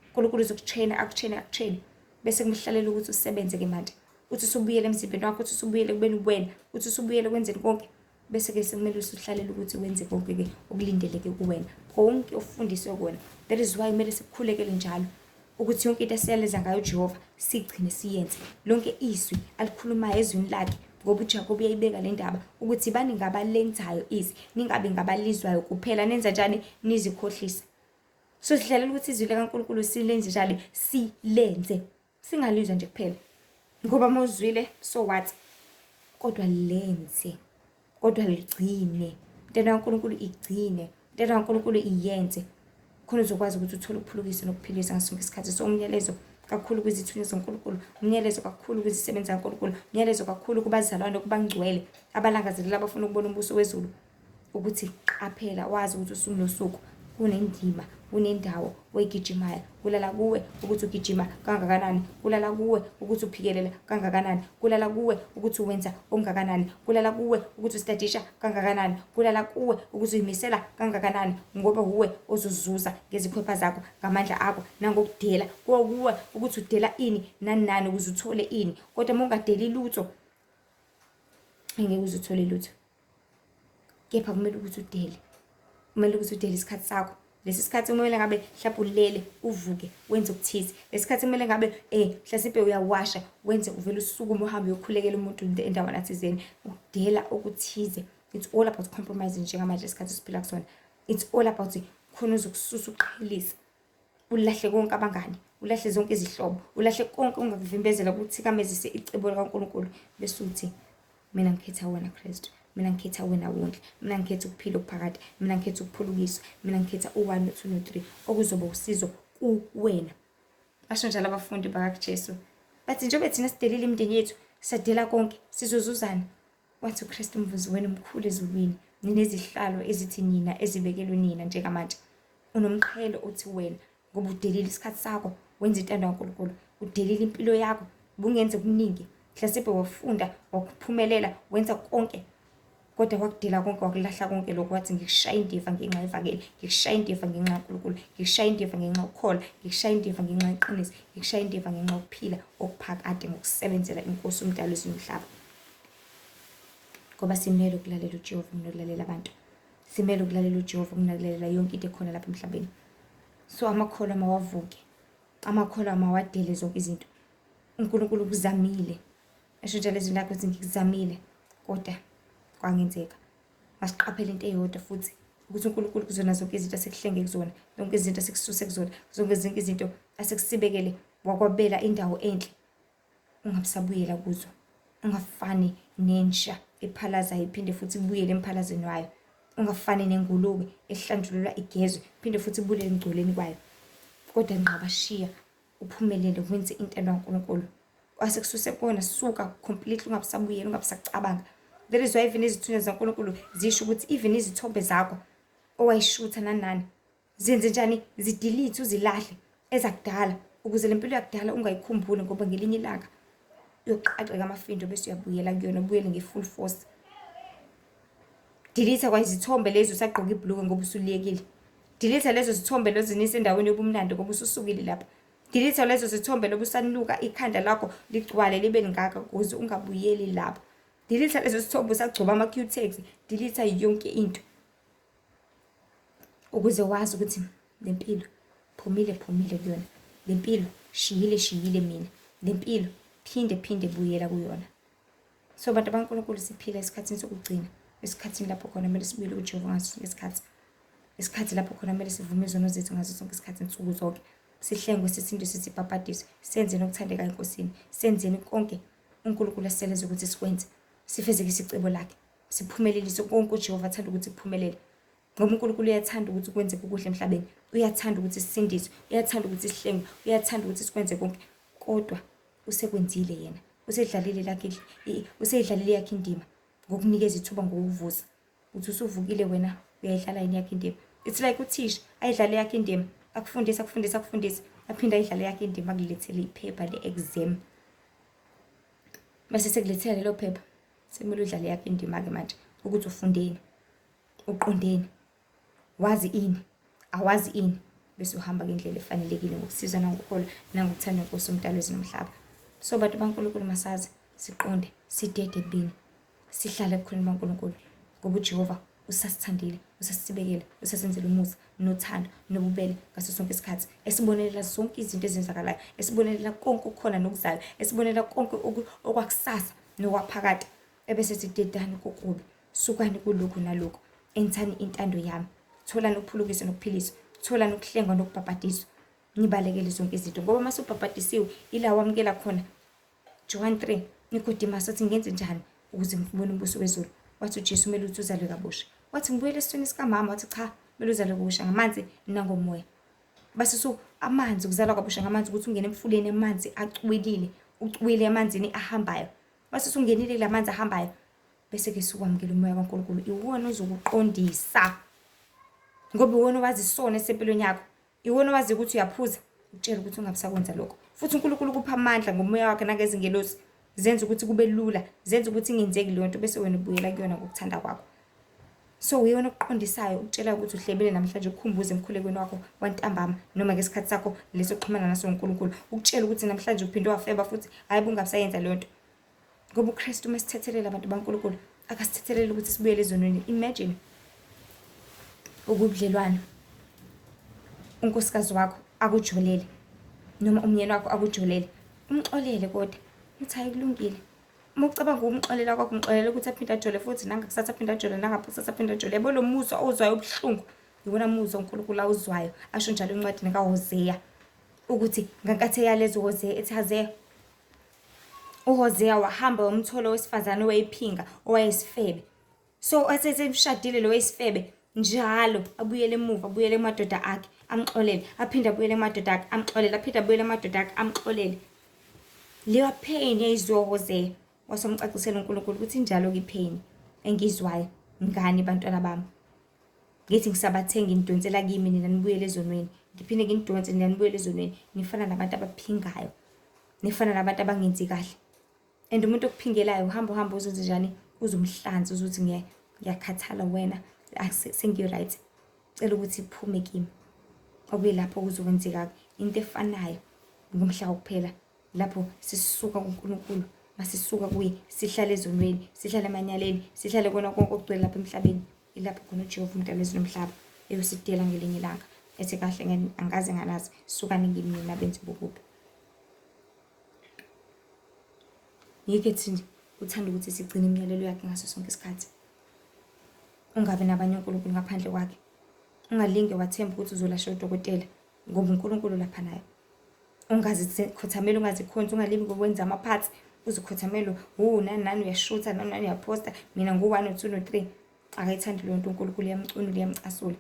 uNkulunkulu uzokutraina, akutraine, akutraine. Bese kumhlalela ukuthi usebenze-ke manje. Uthi usubuyele emzimbeni wakho, uthi usubuyele ekubeni uwena, uthi usubuyele ekwenzeni konke. Bese-ke sekumele usuhlalele ukuthi wenze konke-ke okulindeleke kuwena, konke ofundiswe kona. That is why kumele sikukhulekele njalo ukuthi yonke into esiyaleza ngayo uJehova sigcine siyenze. Lonke izwi alikhulumayo ezwini lakhe, ngoba uJakobe uyayibeka le ndaba ukuthi bani ngabalenzayo izwi, ningabi ngabalizwayo kuphela, nenza njani? Nizikhohlise. So sihlalela ukuthi izwi likaNkulunkulu silenze njani? Silenze. Singalizwa nje kuphela. Ngoba uma uzwile so what? Kodwa lenze. Kodwa ligcine. Intando kaNkulunkulu igcine. Intando kaNkulunkulu iyenze. Khona uzokwazi ukuthi uthole ukuphulukiswa nokuphilisa ngaso sonke isikhathi. So umyalezo kakhulu kwizithunywa zoNkulunkulu, umyalezo kakhulu kwizisebenzi zikaNkulunkulu, umyalezo kakhulu kubazalwane, kubangcwele abalangazelela abafuna ukubona umbuso wezulu, ukuthi qaphela wazi ukuthi usuku nosuku kunendima, kunendawo oyigijimayo. Kulala kuwe ukuthi ugijima kangakanani, kulala kuwe ukuthi uphikelela kangakanani, kulala kuwe ukuthi wenza okungakanani, kulala kuwe ukuthi usitadisha kangakanani, kulala kuwe ukuthi uyimisela kangakanani, ngoba wuwe ozozuza ngezikhwepha zakho, ngamandla akho nangokudela. Kuwa kuwe ukuthi udela ini nani nani ukuze uthole ini, kodwa uma ungadeli lutho ngeke uze uthole lutho. Kepha kumele ukuthi udele, kumele ukuthi udele isikhathi sakho. Lesi sikhathi kumele ngabe mhlawumbe ulele uvuke wenze okuthize. Lesi sikhathi kumele ngabe mhlasimpe uyawasha wenze, uvele usukume uhambe uyokhulekela umuntu endaweni athizeni. Udela okuthize. It's all about compromising njengamanje isikhathi esiphila kusona. It's all about khona uzokususa uqhelise, ulahle konke abangani, ulahle zonke izihlobo, ulahle konke ongakuvimbezela ukuthikamezise icebo likaNkulunkulu, bese uthi mina ngikhetha wena Kristu, mina ngikhetha wena wondle, mina ngikhetha ukuphila okuphakade, mina ngikhetha ukuphulukiswa, mina ngikhetha u-1 no-2 no-3 okuzoba usizo kuwena. Basho njalo abafundi bakaJesu, bathi njengoba thina sidelile imindeni yethu, sadela konke, sizozuzana. Wathi uKristu, umvuzo wenu mkhulu ezulwini, ninezihlalo ezithi nina ezibekelwe nina njengamanje. Unomqhele othi wena, ngoba udelile isikhathi sakho, wenza intando kaNkulunkulu, udelile impilo yakho, ubungenza okuningi, mhlasimpe wafunda, wakuphumelela, wenza konke, kodwa wakudela konke, wakulahla konke lokho, wathi ngikushaya indiva ngenxa yevangeli, ngikushaya indiva ngenxa kaNkulunkulu, ngikushaya indiva ngenxa yokukholwa, ngikushaya indiva ngenxa yeqiniso, ngikushaya indiva ngenxa yokuphila okuphakade ngokusebenzela iNkosi uMdali wezulu nomhlaba. Ngoba simele ukulalela uJehova kunokulalela abantu, simele ukulalela uJehova kunokulalela yonke into ekhona lapha emhlabeni. So amakholwa mawavuke, amakholwa mawadele zonke izinto. uNkulunkulu ukuzamile, esho njalo ezwini lakhe ukuthi ngikuzamile kodwa kwangenzeka. Masiqaphele into eyodwa futhi, ukuthi uNkulunkulu kuzona zonke izinto asekuhlenge kuzona, zonke izinto asekususe kuzona, zonke zonke izinto asekusibekele wakwabela indawo enhle, ungabusabuyela kuzo. Ungafani nentsha ephalazayo iphinde futhi ibuyele emphalazweni wayo. Ungafani nengulube ehlanjululwa igezwe iphinde futhi ibuyele emngcoleni kwayo. Kodwa nqaba, shiya, uphumelele, wenze intando kaNkulunkulu. Wasekususe kona, suka completely, ungabusabuyela, ungabusacabanga. That is why even izithunywa zikaNkulunkulu zisho ukuthi even izithombe zakho owayishutha nani nani, zenze njani, zidelete, uzilahle ezakudala, ukuze le mpilo yakudala ungayikhumbuli, ngoba ngelinye ilanga uyoqaqeka amafindo bese uyabuyela kuyona, ubuyele nge-full force. Delete kwazithombe lezi usagqoka ibhuluke ngoba usuliyekile. Delete lezo zithombe lezo nisendaweni yobumnandi ngoba ususukile lapha. Delete lezo zithombe lobu usanuka ikhanda lakho ligcwale libe lingaka ukuze ungabuyeli lapho. Delete lezo zithombe usagcoba ama-Cutex. Delete yonke into ukuze wazi ukuthi le mpilo phumile, phumile kuyona. Le mpilo shiyile, shiyile mina. Le mpilo phinde, phinde buyela kuyona. So bantu baNkulunkulu, siphila esikhathini sokugcina, esikhathini lapho khona kumele sibuyele kuJehova ngaso sonke isikhathi, isikhathi lapho khona kumele sivume izono zethu ngaso sonke isikhathi, nsuku zonke, sihlengwe, sisindiswe, sibhabhadiswe, senzeni okuthandekayo eNkosini, senzeni konke uNkulunkulu asiseleze ukuthi sikwenze, sifezekise icebo lakhe, siphumelelise konke uJehova athanda ukuthi kuphumelele. Ngoba uNkulunkulu uyathanda ukuthi kwenzeke okuhle emhlabeni, uyathanda ukuthi sisindiswe, uyathanda ukuthi sihlengwe, uyathanda ukuthi sikwenze konke, kodwa usekwenzile yena, usedlalile lakhe, useyidlalile yakhe indima ngokunikeza ithuba, ngokuvusa. Uthi usuvukile wena, uyayidlala yini yakhe indima? It's like uthisha ayidlale yakhe indima, akufundise, akufundise, akufundise. Aphinde ayidlale yakhe indima akulethele iphepha le-exam. Mase sekulethela lelo phepha, sekumele udlale yakhe indima-ke manje ukuthi ufundeni, uqondeni, wazi ini, awazi ini, bese uhamba ngendlela efanelekile ngokusizwa nangokukholwa nangokuthanda inkosi umdali wezulu nomhlaba. So bantu baNkulunkulu masazi siqonde sidede kubini sihlale ebukhoneni baNkulunkulu ngoba uJehova usasithandile usasibekele usasenzela umusa nothando nobubele ngaso sonke isikhathi esibonelela zonke izinto ezenzakalayo esibonelela konke okukhona nokuzayo esibonelela konke okwakusasa nokwaphakade ebese sidedani kokubi sukani kulokhu nalokhu enzani intando yami tholani ukuphulukiswa nokuphiliswa tholani ukuhlengwa nokubhabhadiswa nibalekele zonke izinto ngoba uma usubhabhadisiwe ila wamukela khona John 3 Nicodemus wathi ngenze njani ukuze ngibone umbuso wezulu wathi uJesu kumele ukuthi uzalwe kabusha wathi ngibuyele esiswini sikamama wathi cha kumele uzalwe kabusha ngamanzi nangomoya base so amanzi ukuzalwa kabusha ngamanzi ukuthi ungene emfuleni amanzi acwilile ucwile emanzini ahambayo base usungenile kula manzi ahambayo bese ke sukwamukela umoya kaNkulunkulu iwona ozokuqondisa ngoba iwona owazi isona esempilweni yakho Iwona owazi ukuthi uyaphuza, ukutshela ukuthi ungabusakwenza lokho. Futhi uNkulunkulu ukupha amandla ngomoya wakhe nangezingelosi zenza ukuthi kube lula, zenza ukuthi ingenzeki leyo nto bese wena ubuyela kuyona ngokuthanda kwakho. So uyona okuqondisayo ukutshela ukuthi uhlebile namhlanje ukukhumbuze emkhulekweni wakho wantambama noma ngesikhathi sakho leso kuxhumana naso uNkulunkulu ukutshela ukuthi namhlanje uphinde wafeba futhi hayi bungasayenza leyo nto ngoba uKristu uma esithethelela abantu baNkulunkulu akasithetheleli ukuthi sibuyele ezonweni imagine ukubudlelwano unkosikazi wakho akujolele noma umyeni wakho akujolele umxolele kodwa uthi hayi kulungile uma ucabanga ukumxolela kwakho umxolele ukuthi aphinde ajole futhi nangakusasa aphinde ajole nangakusasa aphinde ajole yabo lo muzwa ozwayo ubuhlungu iwona muzwa uNkulunkulu awuzwayo asho njalo encwadini kaHoseya ukuthi ngenkathi eyaleza uHoseya ethi Hoseya uHosea wahamba wamthola owesifazane owayephinga owayesifebe so esesemshadile lo wesifebe njalo abuyele emuva abuyele kumadoda akhe amxolele aphinde abuyele kumadoda akhe amxolele aphinde abuyele kumadoda akhe amxolele leyo pain yayizwiwa uHosea wasomcacisela uNkulunkulu ukuthi injalo-ke ipain engiyizwayo ngani bantwana bami ngithi ngisabathenga ngidonsela kimi nina nibuyele ezonweni ngiphinde nginidonse nina nibuyele ezonweni nifana nabantu abaphingayo nifana nabantu abangenzi kahle and umuntu okuphingelayo uhamba uhamba uzenze njani uzumhlanzi uzuthi ngiyakhathala wena sengi-right cela ukuthi iphume kimi okuyilapho kuzokwenzeka into efanayo ngomhla wokuphela lapho sisuka kuNkulunkulu masisuka kuye sihlale ezonweni sihlale emanyaleni sihlale kona konke okugcwele lapha emhlabeni ilapho khona uJehova umdali wezulu nomhlaba eyosidela ngelinye ilanga ethi kahle angikaze nganazi sukani kimi nina benzi bokubi yikho ethi uthanda ukuthi sigcine imiyalelo yakhe ngaso sonke isikhathi ungabi nabanye onkulunkulu ngaphandle kwakhe ungalinge wathemba ukuthi uzolasha udokotela ngoba uNkulunkulu lapha naye ungazikhothameli ungazikhonzi ungalimi ngokwenza amaphathi uzikhothamele wu nani nani uyashutha nani nani uyaphosta mina ngu-one no-two no-three akayithandi leyo nto uNkulunkulu uyamcunula uyamcasula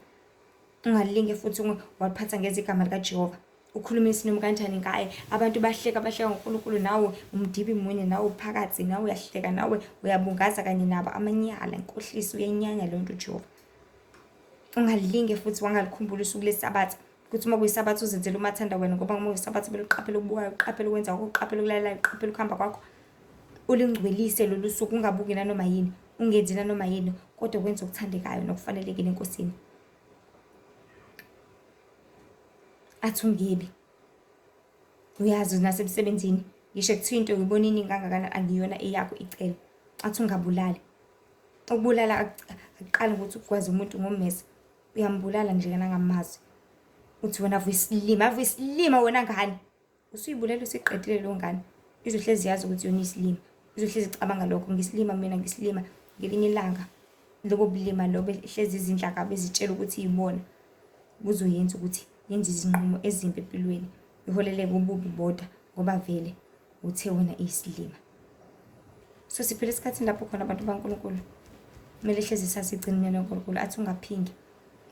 ungalinge futhi waliphatha ngeze igama likaJehova ukhuluma isinoma kanjani ngaye abantu bahleka bahleka ngoNkulunkulu nawe umdibi munye nawe uphakathi nawe uyahleka nawe uyabungaza kanye nabo amanyala inkohliso uyenyanya leyo nto uJehova ungalinge futhi wangalikhumbula usuku lesabatha ukuthi uma kuyisabatha uzenzele umathanda wena ngoba uma kuyisabatha kumele uqaphele ukubukayo uqaphele ukwenza kwakho uqaphele ukulalelayo uqaphele ukuhamba kwakho ulingcwelise lolu suku ungabuki nanoma yini ungenzi nanoma yini kodwa wenze okuthandekayo nokufanelekile enkosini athi ungebi uyazi nasemsebenzini ngisho kuthiwa into uyibona iningi kangakanani angiyona eyakho icele athi ungabulali ukubulala akuqali ngokuthi ukwazi umuntu ngommese uyambulala nje nangamazwi uthi wena vuyisilima avuyisilima wena ngane usuyibulela usiqedile leyo ngane izohlezi yazi ukuthi yona isilima izohlezi icabanga lokho ngisilima mina ngisilima ngelinye ilanga lobo bulima lobo hlezi izindla kabi ezitshela ukuthi yibona kuzoyenza ukuthi yenze izinqumo ezimbi empilweni iholele kububi bodwa ngoba vele uthe wena iyisilima so siphila esikhathini lapho khona abantu baNkulunkulu kumele hlezi sasigcina umyalo kaNkulunkulu athi ungaphingi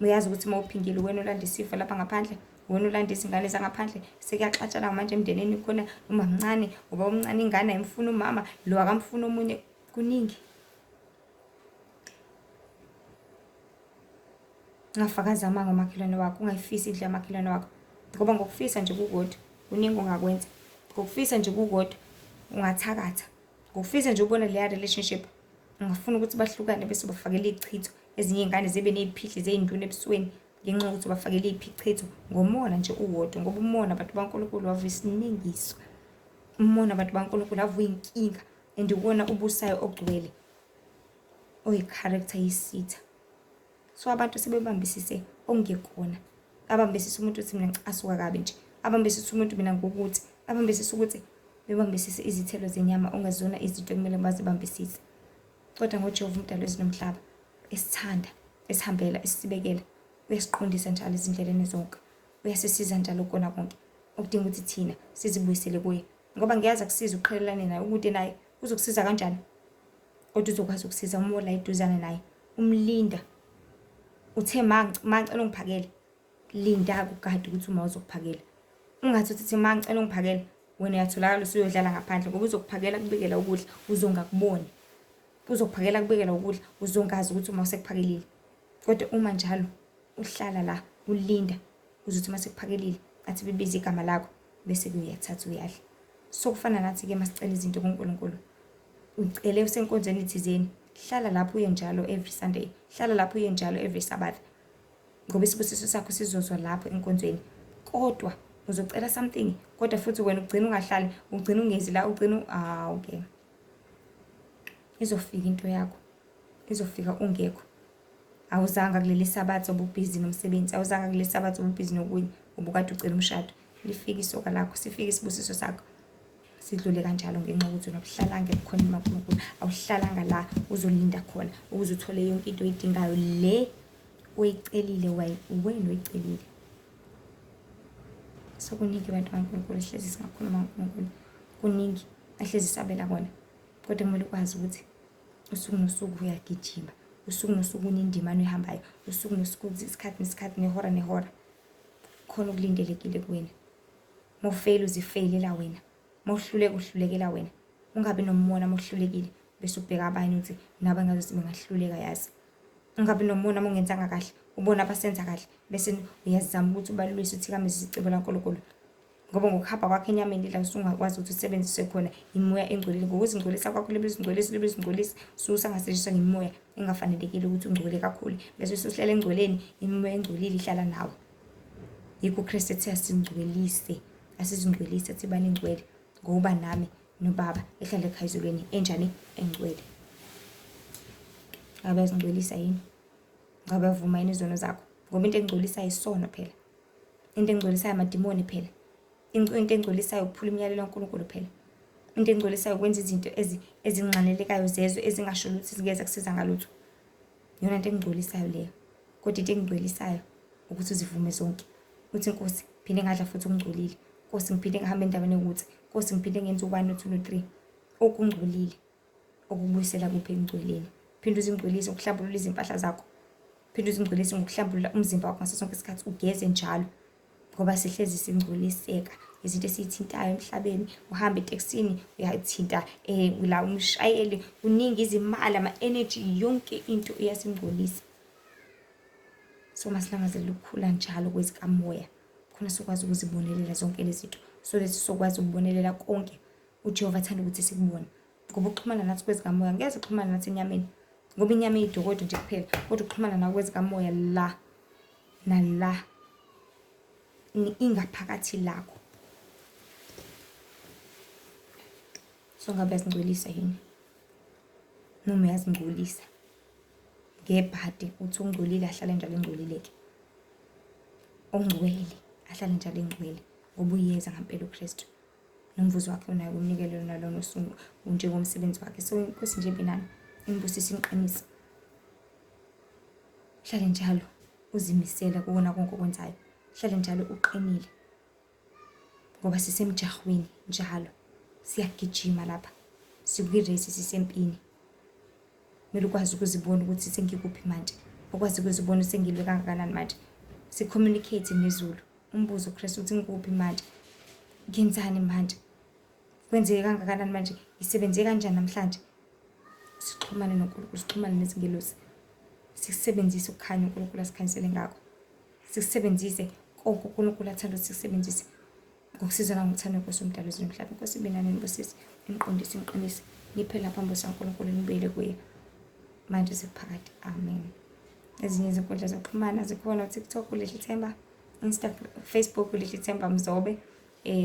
uyazi ukuthi uma uphingile wena ulanda isifo lapha ngaphandle wena ulanda izingane zangaphandle sekuyaxatshana manje emndenini khona umamncane uba umncane ingane ayimfuni umama lo akamfuni omunye kuningi ungafakazi amanga umakhelwane wakho ungayifisi indlu yamakhelwane wakho. Ngoba ngokufisa nje kukodwa kuningi ongakwenza. Ngokufisa nje kukodwa ungathakatha. Ngokufisa nje ubona leya relationship ungafuna ukuthi bahlukane bese ubafakela iy'chitho, ezinye iy'ngane zibe ney'phihli zey'nduna ebusweni ngenxa yokuthi ubafakele iy'phichitho ngomona nje uwodwa. Ngoba umona bantu baNkulunkulu wave isinengiso. Umona bantu baNkulunkulu ave uyinkinga and iwona obusayo ogcwele oyi-character yesitha. So abantu sebebambisise okungekona. Abambisise umuntu ukuthi mina ngicasuka kabi nje. Abambisise umuntu mina ngokuthi, abambisise ukuthi bebambisise izithelo zenyama ongezona izinto ekumele bazibambisise. Kodwa ngoJehova uMdali wezulu nomhlaba esithanda, esihambela, esisibekela, uyasiqondisa njalo ezindleleni zonke. Uyasisiza njalo kukona konke. Okudinga ukuthi thina sizibuyisele kuye. Ngoba ngiyazi akusizi uqhelelane naye, ukude naye uzokusiza kanjani? Kodwa uzokwazi ukusiza uma ula eduzane naye, umlinda. Uthe ma ngicela ungiphakele, linda-ke ugade ukuthi uma uzokuphakela. Ungathi uthi ma ngicela ungiphakele, wena uyatholakala usuyodlala ngaphandle ngoba uzokuphakela akubekela ukudla uzongakuboni. Uzokuphakela akubekela ukudla uzongazi ukuthi uma usekuphakelile. Kodwa uma njalo uhlala la ulinda uzothi uma sekuphakelile athi bebiza igama lakho bese-ke uyathatha uyadla. So kufana nathi-ke masicela izinto kuNkulunkulu. Ucele usenkonzweni thizeni, hlala lapho uye njalo every Sunday, hlala lapho uye njalo every Sabbath. Ngoba isibusiso sakho sizozwa lapho enkonzweni. Kodwa uzocela something kodwa futhi wena ugcina ungahlali, ugcina ungezi la, ugcina ah okay. Izofika into yakho. Izofika ungekho. Awuzanga kuleli Sabatha ububhizi nomsebenzi, awuzanga kuleli Sabatha ububhizi nokunye, ubukade ucela umshado. Lifike isoka lakho, sifike isibusiso sakho. Sidlule kanjalo ngenxa yokuthi wena awuhlalanga ebukhoneni bukaNkulunkulu, awuhlalanga la uzolinda khona ukuze uthole yonke into oyidingayo le oyicelile wena oyicelile. So kuningi bantu bakaNkulunkulu sihlezi singakhuluma ngoNkulunkulu, kuningi ahlezi sabela kona, kodwa kumele ukwazi ukuthi usuku nosuku uyagijima, usuku nosuku unendima oyihambayo, usuku nosuku isikhathi nesikhathi nehora nehora khona okulindelekile kuwena. Mawufeyila uzifeyilela wena, mawuhluleka uhlulekela wena. Ungabi nomona mawuhlulekile bese ubheka abanye ukuthi nabo engazuthi bengahluleka yazi. Ungabi nomona uma ungenzanga kahle, ubona abasenza kahle bese uyazama ukuthi ubalwise uthikameze icebo laNkulunkulu. Ngoba ngokuhamba kwakho enyameni la usungakwazi ukuthi usebenzise khona imimoya engcolile. Ngokuzingcolisa kwakho libe izingcolisa, libe izingcolisa, usuke usangasetshenziswa ngimimoya engafanelekile ukuthi ungcole kakhulu. Bese usuhlala engcweleni, imimoya engcolile ihlala nawe. Yikho uKristu ethi asingcwelise, asizingcwelise athi baningcwele ngokuba nami noBaba ehlala ekhaya ezulwini enjani engcwele. Ngabe uyazingcwelisa yini? Ngabe uyavuma yini izono zakho? Ngoba into engcwelisayo isono phela. Into engcwelisayo amadimoni phela. Into engcwelisayo ukuphula imiyalelo kaNkulunkulu phela. Into engcwelisayo ukwenza izinto ezinxanelekayo zezwe ezingasho lutho ezingeze kusiza ngalutho. Iyona nto engcwelisayo leyo. Kodwa into engcwelisayo ukuthi uzivume zonke. Uthi Nkosi, phinde ngadla futhi okungcolile. Nkosi, ngiphinde ngihamba endaweni ewukuthi. Nkosi, ngiphinde ngenza u-one, no-two, no-three. Okungcolile okubuyisela kuphi ekungcweleni. Phinde uzingcwelise ngokuhlambulula izimpahla zakho. Phinde uzingcwelise ngokuhlambulula umzimba wakho ngaso sonke isikhathi, ugeze njalo. Ngoba sihlezi singcoliseka izinto esiyithintayo emhlabeni. Uhamba etekisini uyathinta la umshayeli, kuningi izimali, ama-energy, yonke into iyasingcolisa. So masilangazelele ukukhula njalo kwezikamoya, khona sokwazi ukuzibonelela zonke lezi zinto. So lesi sokwazi ukubonelela konke uJehova athanda ukuthi sikubone. Ngoba ukuxhumana nathi kwezikamoya ngeke sixhumane nathi enyameni, ngoba inyama iyidokodo nje kuphela, kodwa ukuxhumana nawe kwezikamoya la nala ingaphakathi lakho. So ngabe uyazingcolisa yini noma uyazingcolisa ngebhadi? Uthi ungcolile ahlale njalo engcolile-ke, ongcwele ahlale njalo engcwele, ngoba uyeza ngampela uKristu nomvuzo wakhe unayo umnikelo nalona usuku njengomsebenzi wakhe. So inkosi nje benani imbusise imqinise, hlale njalo uzimisele kuwona konke okwenzayo, hlale njalo uqinile, ngoba sisemjahweni njalo, siyagijima lapha, sikwiresi, sisempini. Kumele ukwazi ukuzibona ukuthi sengikuphi manje, ukwazi ukuzibona sengilwe kangakanani manje. Si-communicate nezulu, umbuzo uKristu ukuthi ngikuphi manje, ngenzani manje, kwenzeke kangakanani manje, ngisebenze kanjani namhlanje. Sixhumane noNkulunkulu, sixhumane nezingelosi, sikusebenzise ukukhanya uNkulunkulu asikhanyisele ngakho, sikusebenzise. Konke uNkulunkulu athanda ukuthi sikusebenzise ngokusiza nangothando Nkosi umdala wezulu nomhlaba. Inkosi ibe nani, nibusise, iniqondise, iniqinise, niphe lapha mbuso kaNkulunkulu, nibuyele kuye manje sekuphakade. Amen. Ezinye izinkundla zokuxhumana zikhona, uTikTok uLihle Themba, Instagram, Facebook uLihle Themba Mzobe,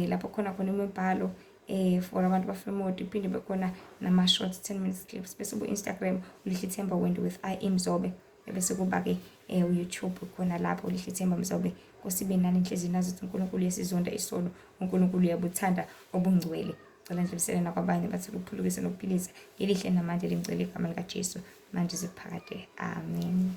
lapho khona khona imibhalo for abantu bafuna imoto, iphinde bekhona nama short 10 minutes clips. Bese ku Instagram uLihle Themba Wendy with I Mzobe, bese kuba-ke u-YouTube khona lapho uLihle Themba Mzobe. Nkosi ibe nani inhliziyo nazi ukuthi uNkulunkulu uyasizonda isono, uNkulunkulu uyabuthanda obungcwele. Cela ndlulisele nakwabanye bathole ukuphulukisa nokuphilisa ngelihle namandla elingcwele igama likaJesu manje sekuphakade. Amen.